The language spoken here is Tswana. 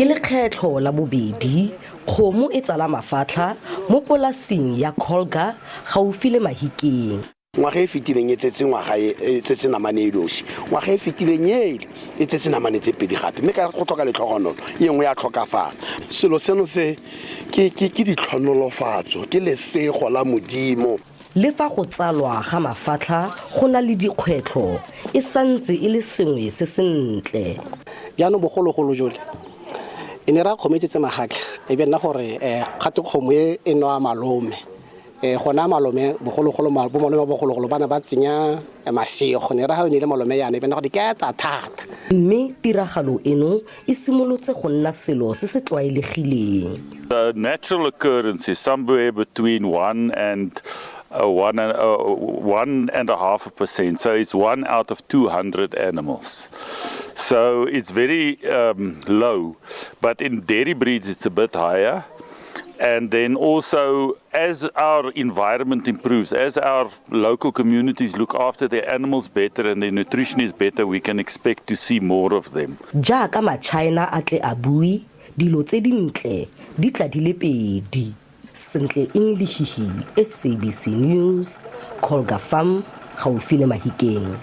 Ke lekgetlho la bobedi kgomo e tsala mafatlha mo polasing ya Colgar gaufi le Mahikeng. Ngwaga e fetileng e tsetse ngwaga e e tsetse namane e losi. Ngwaga e fetileng ele e tsetse namane tse pedi gape, mme ka go tlhoka letlhogonolo e nngwe ya tlhokafala. Selo seno se ke ke ke ditlhonolofatso, ke lesego la Modimo. Le fa go tsalwa ga mafatlha go na le dikgwetlho, e santse e le sengwe se sentle. Jaanong bogologolo jole e ne ra kgomo e tsetse magatla, e be nna gore kgate kgomo e e nwa malome. Gona malome bogologolo, bo malome ba bogologolo ba ne ba tsenya masego, ne ra ga o ne le malome yana, e be nna gore di ka eta thata. Mme tiragalo eno e simolotse go nna selo se se tlwaelegileng. The natural occurrence is somewhere between 1 and 1.5%. So it's 1 out of 200 animals. So it's very low. But in dairy breeds, it's a bit higher. And then also, as our environment improves, as our local communities look after their animals better and their nutrition is better, we can expect to see more of them. Jaaka maChina a tle a bue, dilo tse dintle di tla di le pedi. Sentle Eng Lehihi, SABC News, Colgar Farm, gaufi le Mahikeng.